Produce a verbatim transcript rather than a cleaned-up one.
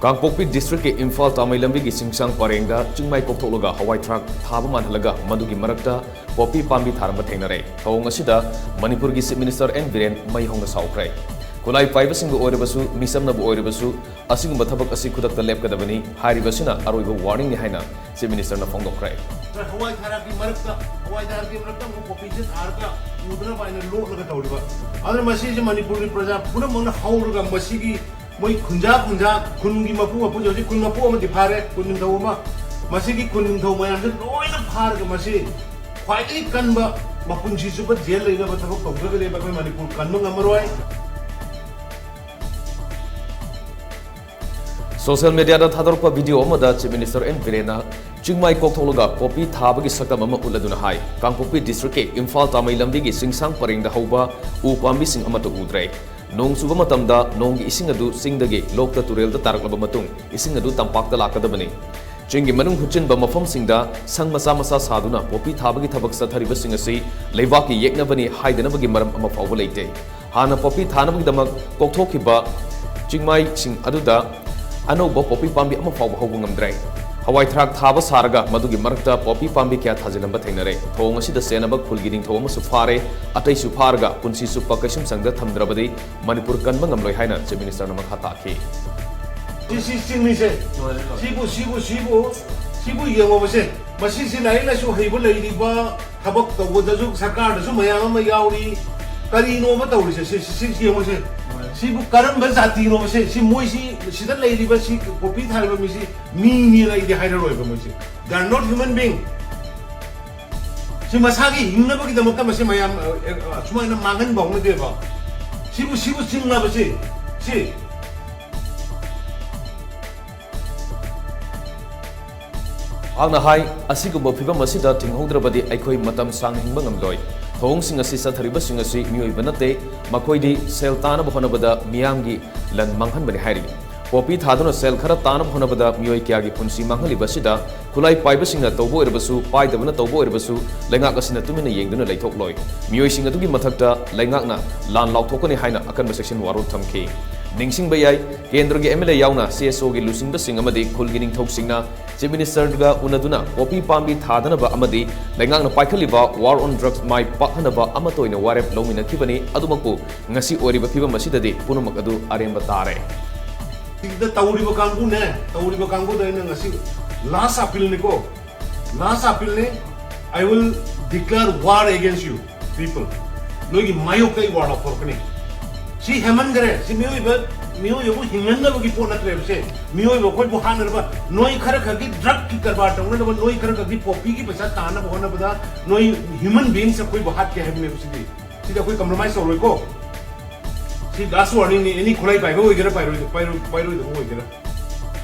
ꯀꯥꯡꯄꯣꯛꯄꯤ ꯗꯤꯁꯇ꯭ꯔꯤꯛꯀꯤ ꯏꯝꯐꯥꯜ ꯇꯥꯃꯩ ꯂꯝꯕꯤꯒꯤ ꯆꯤꯡꯁꯥꯡ ꯄꯔꯦꯡꯗ ꯆꯤꯡꯃꯥꯏ ꯀꯣꯛꯊꯣꯛꯂꯒ ꯍꯋꯥꯏ ꯊꯔꯥꯛ ꯊꯥꯕ ꯃꯥꯟꯍꯜꯂꯒ ꯃꯗꯨꯒꯤ ꯃꯔꯛꯇ ꯄꯣꯄꯤ ꯄꯥꯝꯕꯤ ꯊꯥꯔꯝꯕ ꯊꯦꯡꯅꯔꯦ꯫ ꯊꯧꯑꯣꯡ ꯑꯁꯤꯗ ꯃꯅꯤꯄꯨꯔꯒꯤ ꯆꯤꯐ ꯃꯤꯅꯤꯁꯇꯔ ꯑꯦꯟ ꯕꯤꯔꯦꯟ ꯃꯩ ꯍꯧꯅ ꯁꯥꯎꯈ꯭ꯔꯦ꯫ ꯈꯨꯠꯂꯥꯏ ꯄꯥꯏꯕꯁꯤꯡꯕꯨ ꯑꯣꯏꯔꯕꯁꯨ, ꯃꯤꯆꯝꯅꯕꯨ ꯑꯣꯏꯔꯕꯁꯨ, ꯑꯁꯤꯒꯨꯝꯕ ꯊꯕꯛ ꯑꯁꯤ ꯈꯨꯗꯛꯇ ꯂꯦꯞꯀꯗꯕꯅꯤ, ꯍꯥꯏꯔꯤꯕ ꯑꯁꯤꯅ ꯑꯔꯣꯏꯕ ꯋꯥꯔꯅꯤꯡꯅꯤ ꯍꯥꯏꯅ ꯆꯤꯐ ꯃꯤꯅꯤꯁꯇꯔꯅ ꯐꯣꯡꯗꯣꯛꯈ꯭ꯔꯦ꯫ ꯍꯋꯥꯏ ꯊꯔꯥꯛꯀꯤ ꯃꯔꯛꯇ, ꯍꯋꯥꯏ ꯊꯔꯥꯛꯀꯤ ꯃꯔꯛꯇ ꯑꯃꯨꯛ ꯄꯣꯄꯤꯁꯦ ꯊꯥꯔꯒ ꯎꯗꯅꯕ ꯍꯥꯏꯅ ꯂꯣꯠꯂꯒ ꯇꯧꯔꯤꯕ꯫ ꯑꯗꯨꯅ ꯃꯁꯤꯁꯦ ꯃꯅꯤꯄꯨꯔꯒꯤ ꯄ꯭ꯔꯖꯥ ꯄꯨꯝꯅꯃꯛꯅ ꯍꯧꯔꯒ ꯃꯁꯤꯒꯤ ꯃꯣꯏ ꯈꯨꯟꯖꯥ ꯈꯨꯟꯖꯥ, ꯈꯨꯟꯒꯤ ꯃꯄꯨ ꯃꯄꯨꯁꯦ, ꯍꯧꯖꯤꯛ ꯈꯨꯟ ꯃꯄꯨ ꯑꯃꯗꯤ ꯐꯥꯔꯦ, ꯈꯨꯟ ꯅꯤꯡꯊꯧ ꯑꯃ, ꯃꯁꯤꯒꯤ ꯈꯨꯟ ꯅꯤꯡꯊꯧ ꯃꯌꯥꯝꯁꯦ ꯂꯣꯏꯅ ꯐꯥꯔꯒ ꯃꯁꯤ ꯈ꯭ꯋꯥꯏꯗꯒꯤ ꯀꯟꯕ, ꯃꯄꯨꯟꯁꯤ ꯆꯨꯞꯄ ꯖꯦꯜ ꯂꯩꯅꯕ ꯊꯕꯛ ꯇꯧꯗ꯭ꯔꯒꯗꯤ ꯑꯩꯈꯣꯏ ꯃꯅꯤꯄꯨꯔ ꯀꯟꯕ ꯉꯝꯃꯔꯣꯏ꯫ ꯁꯣꯁꯤꯌꯦꯜ ꯃꯤꯗꯤꯌꯥꯗ ꯊꯥꯗꯣꯔꯛꯄ ꯚꯤꯗꯤꯑꯣ ꯑꯃꯗ ꯆꯤꯐ ꯃꯤꯅꯤꯁꯇꯔ ꯑꯦꯟ ꯕꯤꯔꯦꯟꯅ ꯆꯤꯡꯃꯥꯏ ꯀꯣꯛꯊꯣꯛꯂꯒ ꯄꯣꯄꯤ ꯊꯥꯕꯒꯤ ꯁꯛꯇꯝ ꯑꯃ ꯎꯠꯂꯗꯨꯅ ꯍꯥꯏ, ꯀꯥꯡꯄꯣꯛꯄꯤ ꯗꯤꯁꯇ꯭ꯔꯤꯛꯀꯤ ꯏꯝꯐꯥꯜ ꯇꯥꯃꯩ ꯂꯝꯕꯤꯒꯤ ꯆꯤꯡꯁꯥꯡ ꯄꯔꯦꯡꯗ ꯍꯧꯕ ꯎ ꯄꯥꯝꯕꯤꯁꯤꯡ ꯑꯃꯠꯇ ꯎꯗ꯭ꯔꯦ꯫ ꯅꯣꯡ ꯆꯨꯕ ꯃꯇꯝꯗ ꯅꯣꯡꯒꯤ ꯏꯁꯤꯡ ꯑꯗꯨ ꯆꯤꯡꯗꯒꯤ ꯂꯣꯛꯇ ꯇꯨꯔꯦꯜꯗ ꯇꯥꯔꯛꯂꯕ ꯃꯇꯨꯡ ꯏꯁꯤꯡ ꯑꯗꯨ ꯇꯝꯄꯥꯛꯇ ꯂꯥꯛꯀꯗꯕꯅꯤ꯫ ꯆꯤꯡꯒꯤ ꯃꯅꯨꯡ ꯍꯨꯠꯆꯤꯟꯕ ꯃꯐꯝꯁꯤꯡꯗ ꯁꯪ ꯃꯆꯥ ꯃꯆꯥ ꯁꯥꯗꯨꯅ ꯄꯣꯄꯤ ꯊꯥꯕꯒꯤ ꯊꯕꯛ ꯆꯠꯊꯔꯤꯕꯁꯤꯡ ꯑꯁꯤ ꯂꯩꯕꯥꯛꯀꯤ ꯌꯦꯛꯅꯕꯅꯤ ꯍꯥꯏꯗꯅꯕꯒꯤ ꯃꯔꯝ ꯑꯃ ꯐꯥꯎꯕ ꯂꯩꯇꯦ꯫ ꯍꯥꯟꯅ ꯄꯣꯄꯤ ꯊꯥꯅꯕꯒꯤꯗꯃꯛ ꯀꯣꯛꯊꯣꯛꯈꯤꯕ ꯆꯤꯡꯃꯥꯏꯁꯤꯡ ꯑꯗꯨꯗ ꯑꯅꯧꯕ ꯄꯣꯄꯤ ꯄꯥꯝꯕꯤ ꯑꯃ ꯐꯥꯎꯕ ꯍꯧꯕ ꯉꯝꯗ꯭ꯔꯦ꯫ ꯍꯋꯥꯏ ꯊꯔꯥꯛ ꯊꯥꯕ ꯁꯥꯔꯒ ꯃꯗꯨꯒꯤ ꯃꯔꯛꯇ ꯄꯣꯄꯤ ꯄꯥꯝꯕꯤ ꯀꯌꯥ ꯊꯥꯖꯤꯜꯂꯝꯕ ꯊꯦꯡꯅꯔꯦ꯫ ꯊꯧꯑꯣꯡ ꯑꯁꯤꯗ ꯆꯦꯟꯅꯕ ꯈꯨꯜꯒꯤ ꯅꯤꯡꯊꯧ ꯑꯃꯁꯨ ꯐꯥꯔꯦ꯫ ꯑꯇꯩꯁꯨ ꯐꯥꯔꯒ ꯄꯨꯟꯁꯤ ꯆꯨꯞꯄ ꯀꯩꯁꯨꯝꯁꯪꯗ ꯊꯝꯗ꯭ꯔꯕꯗꯤ ꯃꯅꯤꯄꯨꯔ ꯀꯟꯕ ꯉꯝꯂꯣꯏ ꯍꯥꯏꯅ ꯆꯤꯐ ꯃꯤꯅꯤꯁꯇꯔꯅ ꯃꯈꯥ ꯇꯥꯈꯤ꯫ ꯁꯤ, ꯁꯤ ꯆꯤꯡꯅꯤꯁꯦ꯫ ꯁꯤꯕꯨ, ꯁꯤꯕꯨ, ꯁꯤꯕꯨ, ꯁꯤꯕꯨ ꯌꯦꯡꯉꯣꯕꯁꯦ꯫ ꯃꯁꯤꯁꯤ ꯂꯥꯏꯔꯤꯛ ꯂꯥꯏꯁꯨ ꯍꯩꯕ ꯂꯩꯔꯤꯕ, ꯊꯕꯛ ꯇꯧꯕꯗꯁꯨ ꯁꯔꯀꯥꯔꯗꯁꯨ ꯃꯌꯥꯝ ꯑꯃ ꯌꯥꯎꯔꯤ꯫ ꯀꯔꯤꯅꯣꯕ ꯇꯧꯔꯤꯁꯦ? ꯁꯤ, ꯁꯤ, ꯁꯤ ꯌꯦꯡꯉꯨꯁꯦ꯫ ꯁꯤꯕꯨ ꯀꯔꯝꯕ ꯖꯥꯇꯤꯅꯣꯕꯁꯦ? ꯁꯤ ꯃꯣꯏꯁꯤ, ꯁꯤꯗ ꯂꯩꯔꯤꯕ ꯁꯤ ꯄꯣꯄꯤ ꯊꯥꯔꯤꯕ ꯃꯤꯁꯤ ꯃꯤꯅꯦꯅ ꯑꯩꯗꯤ ꯍꯥꯏꯔꯔꯣꯏꯕ ꯃꯣꯏꯁꯦ꯫ They are not human being꯫ ꯁꯤ ꯃꯁꯥꯒꯤ ꯍꯤꯡꯅꯕꯒꯤꯗꯃꯛꯇ ꯃꯁꯤ ꯃꯌꯥꯝ, ꯑ, ꯑ, ꯁꯨꯃꯥꯏꯅ ꯃꯥꯡꯍꯟꯕ ꯍꯧꯅꯗꯦꯕ꯫ ꯁꯤꯕꯨ, ꯁꯤꯕꯨ ꯆꯤꯡꯅꯕꯁꯤ, ꯁꯤ꯫ ꯃꯍꯥꯛꯅ ꯍꯥꯏ, ꯑꯁꯤꯒꯨꯝꯕ ꯐꯤꯚꯝ ꯑꯁꯤꯗ ꯊꯤꯡꯍꯧꯗ꯭ꯔꯕꯗꯤ ꯑꯩꯈꯣꯏ ꯃꯇꯝ ꯁꯥꯡꯅ ꯍꯤꯡꯕ ꯉꯝꯂꯣꯏ꯫ ꯊꯧꯑꯣꯡꯁꯤꯡ ꯑꯁꯤ ꯆꯠꯊꯔꯤꯕꯁꯤꯡ ꯑꯁꯤ ꯃꯤꯑꯣꯏꯕ ꯅꯠꯇꯦ, ꯃꯈꯣꯏꯗꯤ ꯁꯦꯜ ꯇꯥꯅꯕ ꯍꯣꯠꯅꯕꯗ ꯃꯤꯌꯥꯝꯒꯤ ꯂꯟ ꯃꯥꯡꯍꯟꯕꯅꯤ ꯍꯥꯏꯔꯤ꯫ ꯄꯣꯄꯤ ꯊꯥꯗꯨꯅ ꯁꯦꯜ ꯈꯔ ꯇꯥꯅꯕ ꯍꯣꯠꯅꯕꯗ ꯃꯤꯑꯣꯏ ꯀꯌꯥꯒꯤ ꯄꯨꯟꯁꯤ ꯃꯥꯡꯍꯜꯂꯤꯕ ꯑꯁꯤꯗ ꯈꯨꯠꯂꯥꯏ ꯄꯥꯏꯕꯁꯤꯡꯅ ꯇꯧꯕ ꯑꯣꯏꯔꯕꯁꯨ, ꯄꯥꯏꯗꯕꯅ ꯇꯧꯕ ꯑꯣꯏꯔꯕꯁꯨ, ꯂꯩꯉꯥꯛ ꯑꯁꯤꯅ ꯇꯨꯃꯤꯟꯅ ꯌꯦꯡꯗꯨꯅ ꯂꯩꯊꯣꯛꯂꯣꯏ꯫ ꯃꯤꯑꯣꯏꯁꯤꯡ ꯑꯗꯨꯒꯤ ꯃꯊꯛꯇ ꯂꯩꯉꯥꯛꯅ ꯂꯥꯟ ꯂꯥꯎꯊꯣꯛꯀꯅꯤ ꯍꯥꯏꯅ ꯑꯀꯟꯕ ꯆꯦꯛꯁꯤꯟ ꯋꯥꯔꯣꯜ ꯊꯝꯈꯤ꯫ ꯅꯤꯡꯁꯤꯡꯕ ꯌꯥꯏ, ꯀꯦꯟꯗ꯭ꯔꯒꯤ ꯑꯦꯝ ꯑꯦꯜ ꯑꯦ ꯌꯥꯎꯅ ꯁꯤ ꯑꯦꯁ ꯑꯣꯒꯤ ꯂꯨꯆꯤꯡꯕꯁꯤꯡ ꯑꯃꯗꯤ ꯈꯨꯜꯒꯤ ꯅꯤꯡꯊꯧꯁꯤꯡꯅ Chief Ministerꯒ ꯎꯅꯗꯨꯅ ꯄꯣꯄꯤ ꯄꯥꯝꯕꯤ ꯊꯥꯗꯅꯕ ꯑꯃꯗꯤ ꯂꯩꯉꯥꯛꯅ ꯄꯥꯏꯈꯠꯂꯤꯕ War on Drugs ꯃꯥꯏ ꯄꯥꯛꯍꯟꯅꯕ ꯑꯃꯠꯇ ꯑꯣꯏꯅ ꯋꯥꯔꯦꯞ ꯂꯧꯃꯤꯟꯅꯈꯤꯕꯅꯤ꯫ ꯑꯗꯨꯃꯛꯄꯨ ꯉꯁꯤ ꯑꯣꯏꯔꯤꯕ ꯐꯤꯕꯝ ꯑꯁꯤꯗꯗꯤ ꯄꯨꯝꯅꯃꯛ ꯑꯗꯨ ꯑꯔꯦꯝꯕ ꯇꯥꯔꯦ꯫ ꯁꯤꯗ ꯇꯧꯔꯤꯕ ꯀꯥꯡꯕꯨꯅꯦ, ꯇꯧꯔꯤꯕ ꯀꯥꯡꯕꯨꯗ ꯑꯩꯅ ꯉꯁꯤ last appealꯅꯤꯀꯣ, last appealꯅꯤ꯫ I will declare war against you people. ꯅꯣꯏꯒꯤ ꯃꯥꯌꯣꯛꯇ ꯑꯩ war ꯂꯧꯊꯣꯔꯛꯀꯅꯤ꯫ ꯁꯤ ꯍꯦꯟꯃꯟꯈ꯭ꯔꯦ꯫ ꯁꯤ ꯃꯤꯑꯣꯏꯕ, ꯃꯤꯑꯣꯏꯕꯕꯨ ꯍꯤꯡꯍꯟꯅꯕꯒꯤ ꯄꯣꯠ ꯅꯠꯇ꯭ꯔꯦꯕ ꯁꯦ꯫ ꯃꯤꯑꯣꯏꯕ ꯑꯩꯈꯣꯏꯕꯨ ꯍꯥꯠꯅꯅꯕ, ꯅꯣꯏ ꯈꯔ ꯈꯛꯀꯤ drugꯀꯤ ꯀꯔꯕꯥꯔ ꯇꯧꯅꯅꯕ, ꯅꯣꯏ ꯈꯔ ꯈꯛꯀꯤ ꯄꯣꯄꯤꯒꯤ ꯄꯩꯁꯥ ꯇꯥꯟꯅꯕ ꯍꯣꯠꯅꯕꯗ ꯅꯣꯏ human beings ꯑꯩꯈꯣꯏꯕꯨ ꯍꯥꯠꯀꯦ ꯍꯥꯏꯕꯅꯦꯕ ꯁꯤꯗꯤ꯫ ꯁꯤꯗꯤ ꯑꯩꯈꯣꯏ compromise ꯇꯧꯔꯣꯏꯀꯣ꯫ ꯁꯤ last warningꯅꯤ꯫ Any ꯈꯨꯠꯂꯥꯏ ꯄꯥꯏꯕ ꯑꯣꯏꯒꯦꯔꯥ, ꯄꯥꯏꯔꯣꯏ-, ꯄꯥꯏꯔꯣꯏ-, ꯄꯥꯏꯔꯣꯏꯗꯕ ꯑꯣꯏꯒꯦꯔꯥ꯫